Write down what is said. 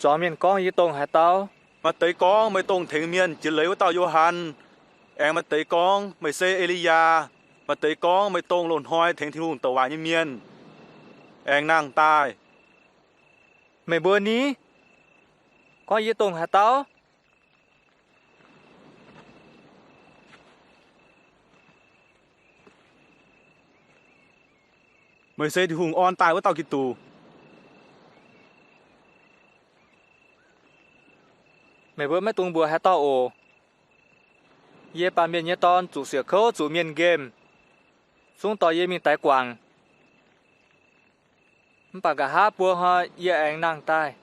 Zuangx mienh gorngv yie dongh haaix dauh? Maaih deix gorngv meih dongh tengx mienh jiex leiz wuov dauh Yo^han. Aengx maaih deix gorngv meih se E^li^yaa. Maaih deix gorngv meih dongh loz-hnoi tengx Tin-Hungh douc waac nyei mienh aengx nangh daaih. Meih mbuo ni? Gorngv yie dongh haaix dauh? Meih se Tin-Hungh orn daaih wuov dauh Giduc. Meih mbuo maiv dungx mbuox haaix dauh oc. Yie, Baamh Mienh nyei Dorn, zuqc siec kouv, zuqc mienh nqemh, zungv dorh yie mingh daix guangc. Mv baac nqa'haav buo hnoi yie aengx nangh daaih.